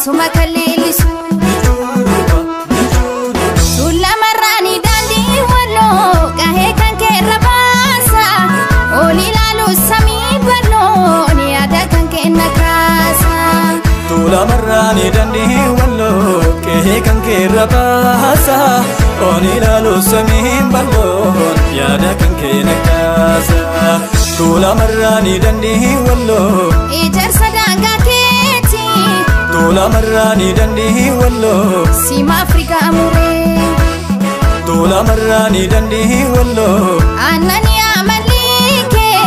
suma kalleellisu. Tuulamarraani daandii walloo gahee kan keerra baasa. Ol ilaalu samii bal'oon yaada kan kenna kaasa. Tuulamarraani daandii walloo gahee kan keerra baasa. Ol ilaalu samii bal'oon yaada kan kenna kaasa. Tuulamarraani daandii walloo ijaarsa daangaa keeti. Tuulamarraani daandii walloo siima Afrikaa muree. Tuulamarraani daandii walloo aannan yaa mallikee.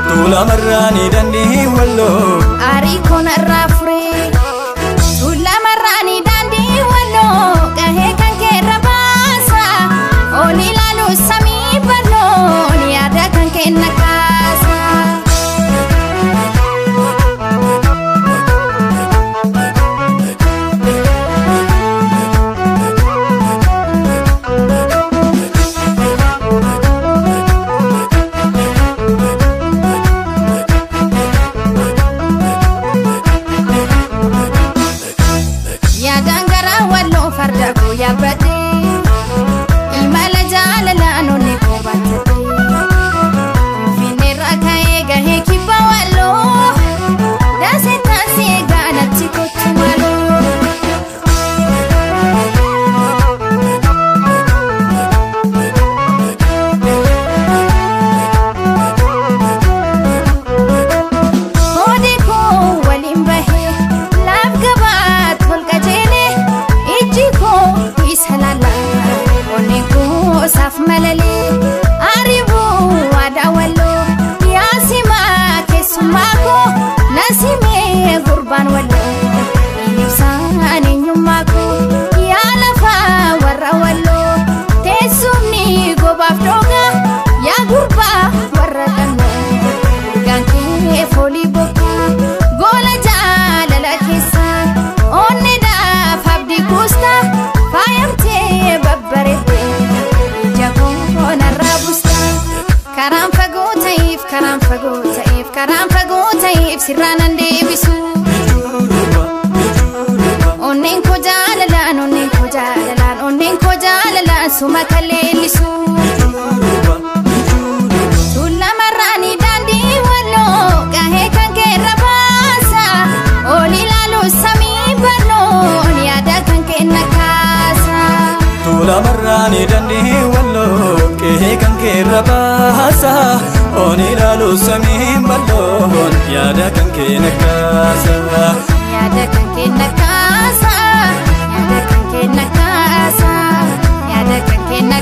Tuulamarraani daandii walloo ariikoon irraa furee. Tuulamarraani daandii walloo gahee kan keerra baasa. Ol ilaalu samii bal'oon yaada kan kenna kaasa. Yaadaan garaa walloo farda koo yaabbadhee imala jaalalaan onnee koo baattatee Finfinneerraa ka'ee gahee kibba walloo daasee taasee gaanatti kottu maaloo. Koodee koo waliin bahee laaf gabaa tol qajeelee ijji koo isa laalaa onneen koo isaaf malalee ariibuu aadaa walloo yaasimaa keessummaa koo nasimee gurbaan walloo ibsaan eenyummaa koo yaa lafaa warra walloo teessumni gobaaf dhoogaa yaa gurbaa warra qannoo. Gaankee foolii bokkaa goola jaalala keessa onneedhaaf abdii kuusta faayamtee babbareedde ija koo narraa buusta. Karaan fagoo ta'eef karaan fagoo ta'eef karaan fagoo ta'eef sirraa nan deebisu. Onneen koo jaalalaan onneen koo jaalalaan onneen koo jaalalaan suma kalleellisu. Tuulamarraani daandii walloo gahee kan keerra baasa. Ol ilaalu samii bal'oon yaada kan kenna kaasa. Tuulamarraani daandii walloo gahee kan keerra baasa. Ol ilaalu samii bal'oon yaada kan kenna kaasa. Yaada kan kenna kaasa. Yaada kan kenna kaasa. Yaada kan kenna